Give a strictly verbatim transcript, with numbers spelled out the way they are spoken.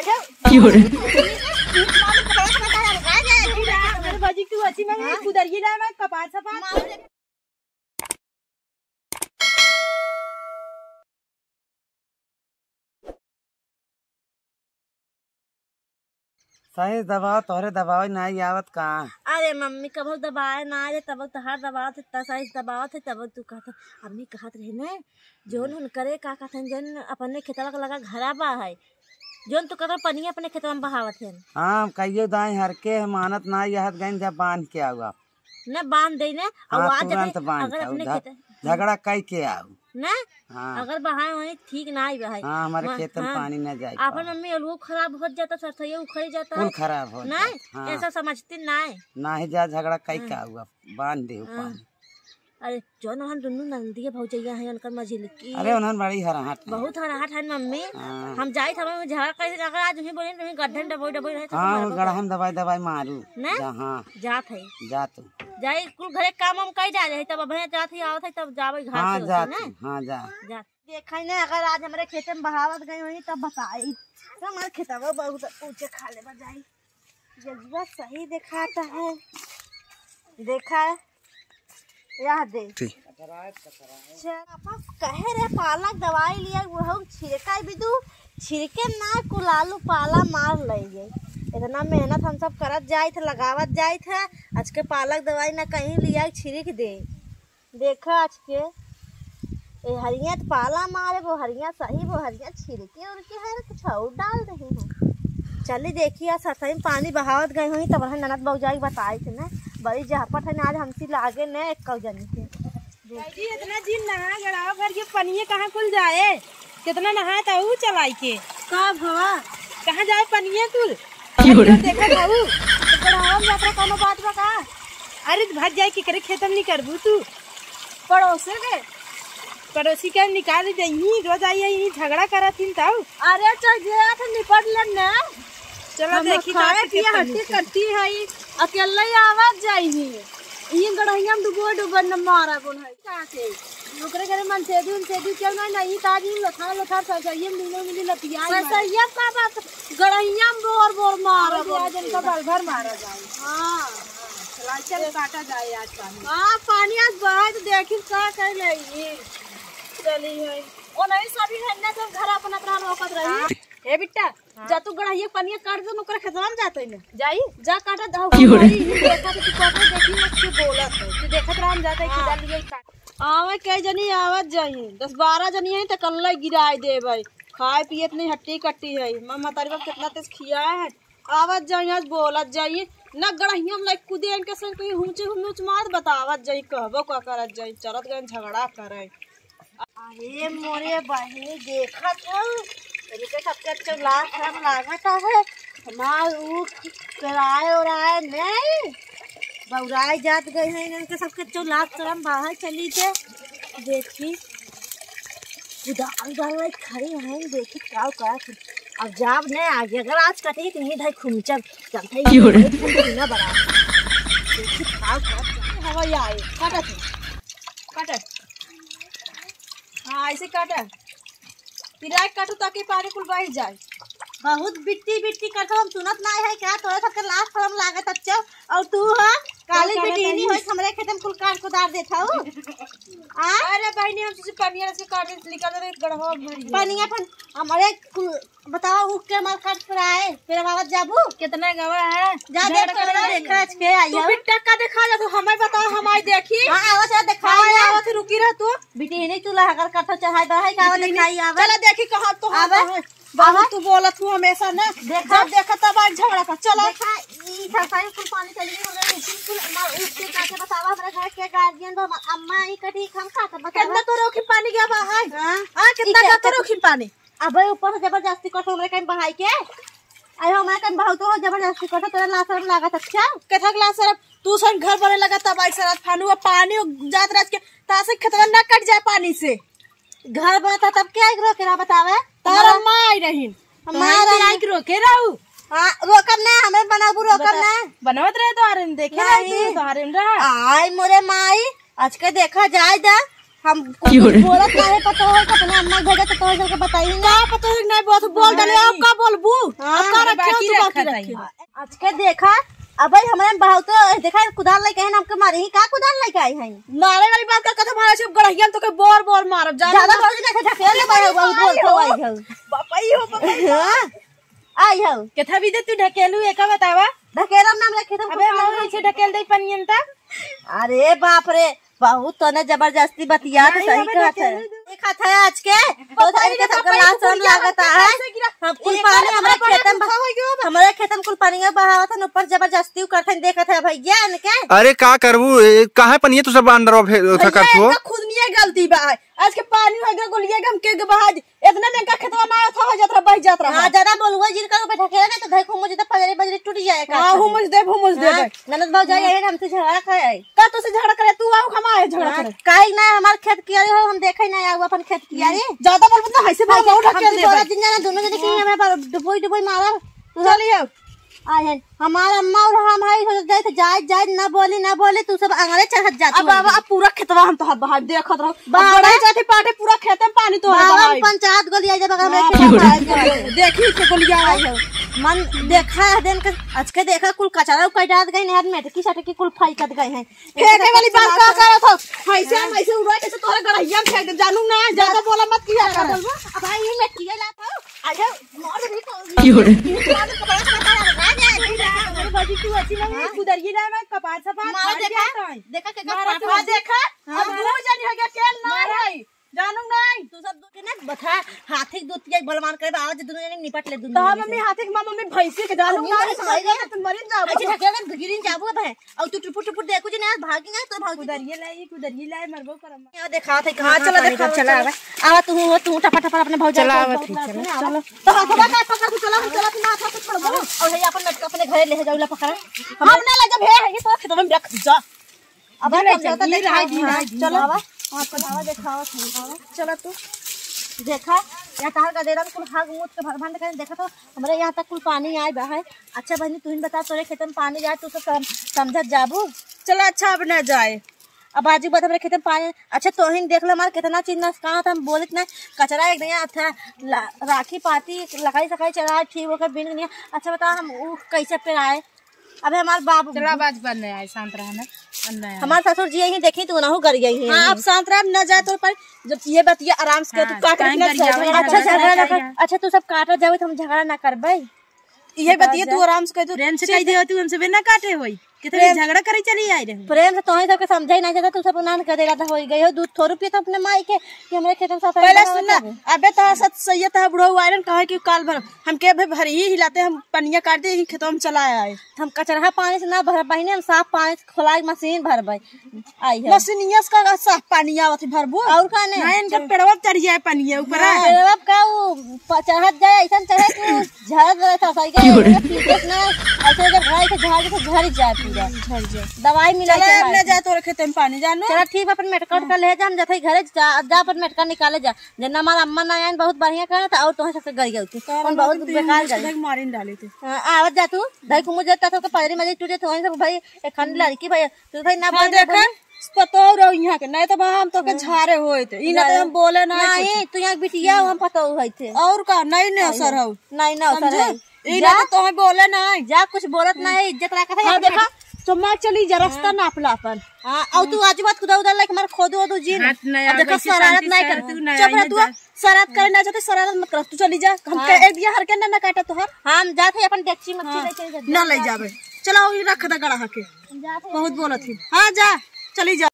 क्यों रे? अरे बाजी, तू अच्छी मंग कुदरिए ना, मैं कपार सपार। सही दबाव, तोहरे दबाव नाई आवत का? अरे मम्मी, कबो दबाए ना आए, तब तोहार दबाव थे, त सही दबाव थे, तब तू कहत, अम्मी कहत रहे ने, जोन हुनकरे का कहत हैं, जोन अपने खेतवा के लगा घरा बा है, जोन तू कहत पनिया अपने खेतवा में बहावत हैं। हाँ, हम कहियो दाई हर के मानत ना, यहत गइन जब बांध के आऊ आप। न बांध दे ने, हाँ, आवाज तुरंत दे, बांध अगर के आऊ, अपने झ-, खेत झगड़ा कई के आऊ। न? हाँ। अगर बहाए वहीं ठीक ना ही बहाए। हाँ, हमारे म-, खेतन हाँ। पानी न जाए आपन पावे। मम्मी अलुओ खराब हो जाता, सरसोईयो उखड़ जाता कुल है। खराब हो नहीं, जाता। हाँ। ऐसा समझती नहीं। ना ही जा झगड़ा कई हाँ। का हुआ, बांध दे हाँ। पानी। अरे, जौन हम दुनू नंदिया भौजैया हैं, उनकर मझिलकी। अरे, उन्हन बड़ी हराहट है। बहुत हराहट है मम्मी। हाँ। हम जाइत हमें झगड़ा करे, अगर आज उन्हें बोले, उन्हें गड्ढन डबोई डबोई रहे, तो हाँ, हमारा वो बहुत गड़हन दबाई दबाई मारू। ना? जा, हाँ। जात है। जा तू। जाई, कुल घरे काम वाम कई डाले है, तब अबे जात ही आवत है, तब जावे घास हाँ, ओस जा ना। तू, हाँ, जा। जा। देखा ही ना, अगर आज हमरे खेते में बहावत गई होई, तब बताई। तो हमारे खेतवा बहुत ऊंचे खाले बा जाई। जजुआ सही देखाता है। देखा है, यह दे। ठीक। चल, पापा कहे रे, पालक दवाई लिया, वो हम छिड़का भी दू, छिड़के ना, कुल आलू पाला मार ले गए। इतना मेहनत हम सब करत जाइत है, लगावत जाइत है, आज के पालक दवाई ना कहीं लिया छिड़क दे। देखा आज के, ए हरिया त पाला मारे, वो हरिया सही, वो हरिया छिड़के उड़के है, कुछ और डाल रही हूँ। चली देखी, आज सतही में पानी बहावत गई हुई, तब हम ननद बउजाई बताई थे ना, बड़ी जहपत है ना, आज हमसे लागे न एक जनी के। जी, इतना दिन नहा गड़ावा भर के पनिये कहाँ कुल जाए, कितना नहाए था ऊ चलाई के। का भवा? कहाँ जाए पनिये कुल? क्यों रे? देखा था ऊ, तो गड़ावा में जात रहा, कौनो बात बा का? अरे, तो भाग जाए, केकरे खेत में नहीं करबू तू? पड़ोसे के? पड़ोसी के निकाल देही, रोज आई, आई झगड़ा करत हिन तब। अरे, चल जे आत निपट लेन ना। चलो हम देखी, खाए का पिए खेत हट्टी में कट्टी है, अकेले ही आवत जाई ही। ई गड़हिया में डुबो डुबो न मारा गुन है। का के? ओकरे घरे मनसेदी उनसेदी केहू नहीं, नहीं, ताजी लोथा लोथा सरसैया में मिलो मिली लतिया है। सरसैया का बात? गड़हिया में बोर बोर मारा अरे, बोल आज के। इनका बल भर मारा जाए। हाँ, हाँ, चला, चल काटा जाए आज पानी। हाँ, पानी आज बहा तो देखी का कर लेगी। चली है। ओ नहीं, सभी है ना, सब घर अपना अपना रोकत रही। हाँ। ए बिट्टा, हाँ। जा तू गड़हिया पनिया काट दे, ओकरा खेतवा में जाते ना। जाई? जा काटा दे, क्यों रे? हमारी ही देखा तो तू काटा देखी मत के बोलत है। तू देखत रह, हम जाते हाँ। खेत लिए काट। आवे कई जनी आवत जाई, दस बारह जनी है तो कल्ला गिराए देबै। खाए पियत नहीं, हट्टी कट्टी है। माँ मतारी बाप कितना तेज खियाए है। आवत जाई, आज बोलत जाई। न गड़हिया में लाइक कूदे इनके संग कहीं हुमचे हुमच मार बतावत जाई, कहबो का करत जाई, चलत गए झगड़ा करे। अरे मोरे बहिनी देखत हौ, इनके सबके अच्छा लाज शरम लागत है। हमार ऊ पेराए ओराए नहीं, बौराए जात गए हैं, इनके सबके अच्छा लाज शरम बाहर चली के देखी। उधार उधार वाली खड़ी हैं, देखी का करत हैं। अब जाब नहीं आगे, अगर आज कटी तो यहीं धाई खुमचब, चलते ही क्यों रे? नहीं बड़ा। देखी का करत हैं। हवा ये आए, काटत है, काटत। हाँ, ऐसे काटा। पिराए काटो ताकि पानी कुल बह जाए। बहुत बिट्टी बिट्टी करत हो, हम सुनत ना है क्या? तोरे सबके लाज शरम लागत अच्छा। और तू है, काली तू करे बिट्टी नहीं बहिनी? हो, हमरे खेत में कुल काट कुदार देत हो। आ? अरे बहिनी, हम तुझे पनिया से काट दे, निकाल दे, गड़वा भरी। पनिया फन, हमरे कुल बताओ, उ के मार काट पर आए, फिर आवत जाबू? कितना गवा है? जा देख, झगड़ा तो करे देखा आज के आई तू हो। बिट्टा का देखा जा, तू हमें बताओ, हम आई देखी। हाँ, आवत है, देखा हाँ, जा। आवत है, रुकी रह तू। बिट्टी नहीं चूल्हा अगर कथो चढ़ाई बा है, का बिट्टी दिखाई नहीं। आवे? चला देखी कहाँ तो आवे? आवे। बहुत आवे। तू बोलत हूँ हमेशा ना। देखा। जब देखा तब आज झगड़ा कर। चला। देखा, ई सरसरी कुल पानी चली गई, हमरे नीचे कुल मार उठ के काटे बतावा, हमरे घर के गार्जियन बा, अम्मा ई कटी हम का कर बतावा? कितना तो रोकी पानी गया बा है? हाँ। हाँ, कितना ई का तो के रोकी पानी? अबे ऊपर से जबरदस्ती कर हमरे कहीं बहाई के। अरे हमारे कहीं बहुत हो जबरदस्ती कर, तोरा लाज शरम लागत अच्छा? कथा के लाज शरम? तू सन घर बने लगा तब आई सरत फानू, अब पानी जात रात के तासे खेतवा ना कट जाए पानी से। घर बनता तब के आई रोके रहा बतावे? तारा हमारा माँ आई रहीन। हम माँ आई आई। आई के रोके रहू। हाँ, रोकब ना, हमें बनाबू रोकब बता, ना। बनवत रहे तो आरे देखे नहीं। नहीं तू तो आरे रहा। आई मोरे माई, आज के देखा जाए दा। हम क्यों कुछ रे? बोलत ना है, पता हो, अपने अम्मा के भेजा तो तोहर सबके बताई ना। का पता हो, नहीं बोल, बोल डाले, नहीं। अब का बोल? बू, हाँ, अब का हमें रखे हो बाकी तू, बाकी रखा रखे। था। आज के देखा, अबे हमरे बहुत देखा, कुदाल लेके हैं, हमके मारे ही का कुदाल लेके आई हैं? मारे वाली बात का कथा भाई, सब गड़हिया तो के बोर बोर मारब, जाना ज्यादा ना। बोल के ढकेल ले, भाई, बहुत बोल तो आई है। बापा ही हो, बापा ही हो। हाँ, आई है। केथा भी दे तू ढकेलू, एका बतावा। ढकेलम नाम रखे, तुम अबे कुछ मम्मी से ढकेल दे पनियन ता। अरे बाप रे, बहुत तने जबरदस्ती बतियात, नहीं, सही हमें कहत है। ढकेल दे। देखत है आज के, तो बताइए, सबके बताइए, लाज शरम लागत है। कैसे गिरा? हम कुल एक पानी बार हमारे खेतन में, हमारे खेतन कुल पानी में बहावत है, ऊपर जबरदस्ती करत है, देखत है भैया इनके। अरे का करबू, ए, काहे पनिया तू सब अंदर उठे, उठे भैया, करत हो? इनका खुद नहीं गलती बा, आज के पानी हो गया, गोलिया के हम के बहा दी। इतना दिन का खेतवा ना था, हो जात रहा, बह जात रहा। हाँ, ज्यादा बोलुआ जिन करो, बैठा के ना तो भाई को मुझे तो पजरी बजरी टूट जाए का। हाँ, हुमुज देब, हुमुज देब। हाँ, ननद भौजाई आए, हमसे झगड़ा करे। का तो से झगड़ा करे, तू आओ, हम आए झगड़ा हाँ, करे। काहे ना हमार खेत कियारी हो, हम देखे ना आओ अपन खेत कियारी। ज्यादा बोलबो तो ऐसे भाई, बोल, हम ढकेल तो देबे। बोला जिन जाना दोनों जने की हाँ। हमें पर डुबोई डुबोई मारब। चलिए। आए हैं, हमार अम्मा और हम है, हो जाए तो जाए, जाए, ना बोली, ना बोली, तू सब आंगले चढ़त जाती अब हो। बाबा, अब पूरा खेतवा हम तो हाथ बाहर देखत रहो। बाबा। बड़ा ही जाती पाटे पूरा खेते में पानी तो बाबा, हाथ हम बाहर। पंचायत गोली आई जब हमें हाँ, खेत में बाबा। आए जाए। देखी तो गोलियाँ आई हो। मन देखा है दिन के, आज के देखा कुल कचरा उकई डाल गई, नहीं मेटकी सटकी कुल फेंकत गए हैं। फेंके वाली बात का करत हो? ऐसे हम ऐसे उड़ा के तोहरे गड़हिया में फेंक दे, जानू ना, ज्यादा बोला मत किया कर। अब भाई, ये मेटकी लात हो। आ जाओ, मार दे, की हो रे? मार दे, कपड़ा फाड़ दे, आ जाए। अरे बाजी, तू अच्छी नहीं है, हाँ? कुदरिये लाए, मैं कपार से बात मारा फाड़ देखा, दिया था। देखा के मारा कपार तू फाड़ देखा, हाँ। अब दू जनी हो गया, केल मार है। जानू नहीं। तू सब दू जने बथा, हाथी के दूध पिया, बलवान करे, आवाज दोनों जने निपट ले, दोनों तो जने मम्मी से। हाथी के माँ, मम्मी भैंसी के जानू नहीं, नहीं, समझ गया। तुम मरी जाओ। अच्छा, ढकेल के गिरिन जाबू अब है। और तू टुपुर टुपुर देखू जी ना, भागी ना, तो भागी। कुदरिये लाई, कुदरिये लाई, मरबो करम। यहाँ देखा था, हाँ, कहाँ चला, पानी देखा, का, चला, चला। आवा। आवा, तू हो, तू टपा टपा अपने भौजाई चला, को आवा, बहुत ठीक, लात चला, ना। चला। तो हाथवा का पकड़, तू चला, हम चला, तू ना हाथ से छोड़बो। और है अपन मेटका अपने घरे ले जाओ, ला पकड़ा। हम ना ले जब है, है, ये तो खेतवा में रख जा। अब ये हम ले चल, जाता ये देखा, रहा, ये हाँ, रहा, ये चलो। रहा। आवा, हाँ, चलो, आवा, देखावा, आवा। चला तू। देखा, यहाँ तहार का देरा कुल हाग मूत के भर भंड करें, देखा तो हमरे यहाँ तक कुल पानी आए बा है। अच्छा बहनी, तू ही बता, तोरे खेतन पानी जाए, तू सब सम-, समझत जाबू? चला, अच्छा, अब ना जाए। अब आजू बात हमरे खेतन पानी, अच्छा, तोहिन देख ले, हमार कितना चीज नस-, कहाँ था, हम बोलत ना, कचरा एक नया था, ला-, राखी पाती, लकड़ी सकाई चढ़ा, ठीक होकर बिन नया। अच्छा, बता, हम ऊ कैसे पेराए? अबे हमार बाबू चला, बाज बन आए, शांत रहा ना, बन आए। हमार ससुर जी यहीं देखी, तू नहु कर गई है। हाँ, अब शांत रहा, अब ना जाए तो पर जब ये बतिया आराम से कर, तू हाँ, काट काहे रखना गरियावे, चाहिए। अच्छा, झगड़ा झगड़ा ना ना कर। कर। अच्छा, तू सब काटा जावे तो हम झगड़ा ना करबे। ये बतिया तू आराम से कर, तू प्रेम से चुप कह दियो, तू हमसे बिना काटे होई। कितने प्रेम झगड़ा करे चली आई रहे। प्रेम से तोहे सबके समझाई ना जाता, तू सब नान कर देला तो होई गई हो। दू थो रुपये तो अपने माई के कि हमरे खेतन सफाई पहले करवा सुन ना, देबे। अबे तो सत सैयद है बुढ़ऊ आयरन कहे कि काल भर हमके अबे भर ही हिलाते, हम पनिया काट दे, यही खेतवा में चला आए। हम कचरहा पानी से ना भर बहिने, हम साफ पानी से खोलाई मशीन भरबे। आई है। मशीनिया से का साफ पानी आवत है भरबू? और का ने? ना, इनका पेड़वा चढ़ जाए पानी है ऊपर। हाँ, पेड़वा का वो प-, चढ़त जाए, ऐसा चढ़े कि वो झड़ गए था, सही गए, की हो रे? पीछे से ना, ऐसे जब भाई के झाड़ के झाड़ जाए पूरा। झड़ जाए। दवाई मिला चला, के अब ले है। जा तोरे खेते में पानी, जानू। चला ठीक बा, अपन मेटका उटका ले जा, हम जाते घरे जा, जा अपन मेटका निकाले जा। जे ना हमार अम्मा ना आइन, बहुत बढ़िया करत, और तोहे सबके गई गई थी। कौन कौन बहुत बहुत बेकार गई। मारिन डाले थे। हाँ, आवत जा तू, भाई को मुझे तक तो पैरी मजे टूटे तो वहीं से भाई, एक खान लड़की भाई, तू भाई ना हाँ, बोल, देखा, बोल। पतोह रहो यहाँ के, नहीं तो बा हम तो के हाँ। झारे होए थे। ई ना तो नहीं। हम बोले ना नहीं, कुछ। तू यहाँ बिटिया हो, हम पतोह होए थे। और का, नहीं ने असर हो। नहीं ना असर समझे? है। ई जा। ना तो तोहे बोले नहीं। जा, कुछ बोलत नहीं, इज्जत रखत है हाँ, अपने। देखा, तो मैं चली जा, रास्ता हाँ। नाप ला अपन। हाँ, और तू आज बात खुदा उधर लाइक मार खोदो दो जीन। हाथ नहीं अब आवे, देखा, ऐसे शरारत शांति नहीं से कर। तू नहीं चुप रह आइए तू, जा। शरारत करे ना चाहते, शरारत मत कर, तू चली जा। हम हाँ। के एक दिया हर के ना, ना काटा तोहर। हम जाते अपन डेगची मच्छी हाँ। लेके जा। ना ले जाबे। चला, वही रख दे गड़ा के। हम जाते बहुत बोलत ही। हाँ, जा, चली जा।